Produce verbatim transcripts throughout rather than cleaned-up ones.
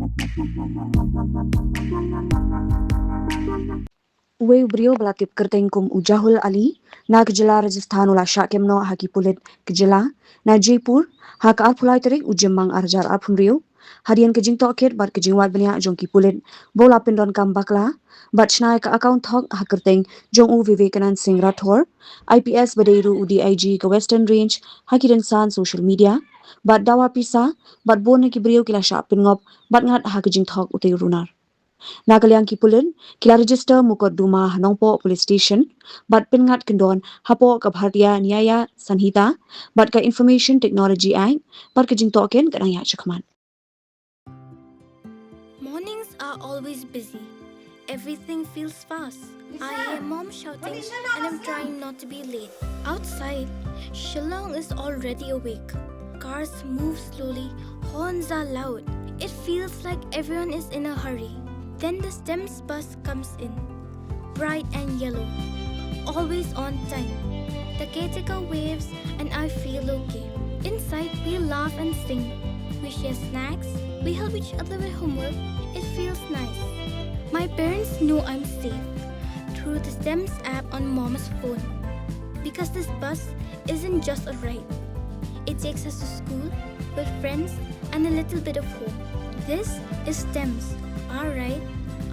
Uwei u briew ba la tip kyrteng kum u Jahul Ali na ka jylla Rajasthan u la shah kem noh ha ki pulit ka jylla na Jaipur ha ka arphew lai tarik u Jymmang ar hajar arphew hynriew, hadien ka jingtohkit bad ka jingwad bniah jong ki pulit ba u la pyndonkam bakla bad shna ïa ka account thok ha kyrteng jong u Vivekanand Singh Rathore, I P S ba dei ruh u D I G ka Western Range, ha ki rynsan social media. Bad dawa pisa bad bun na ki briew ki la shah pynngop bad ngat ha ka jingthok utei u runar. Na ka liang ki pulit ki la register mukotduma ha Nongpoh Police Station bad pynngat kyndon hapoh ka Bharatiya Nyaya Sanhita bad ka Information Technology Act bad ka jingtohkit ka dang ïaid shakhmat. Mornings are always busy. Everything feels fast. I hear mom shouting and I'm trying not to be late. Outside, Shillong is already awake. Cars move slowly, horns are loud. It feels like everyone is in a hurry. Then the STEMS bus comes in, bright and yellow, always on time. The caretaker waves and I feel okay. Inside, we laugh and sing. We share snacks. We help each other with homework. It feels nice. My parents know I'm safe through the STEMS app on mom's phone. Because this bus isn't just a ride, it takes us to school, with friends, and a little bit of home. This is STEMS, our ride,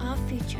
our future.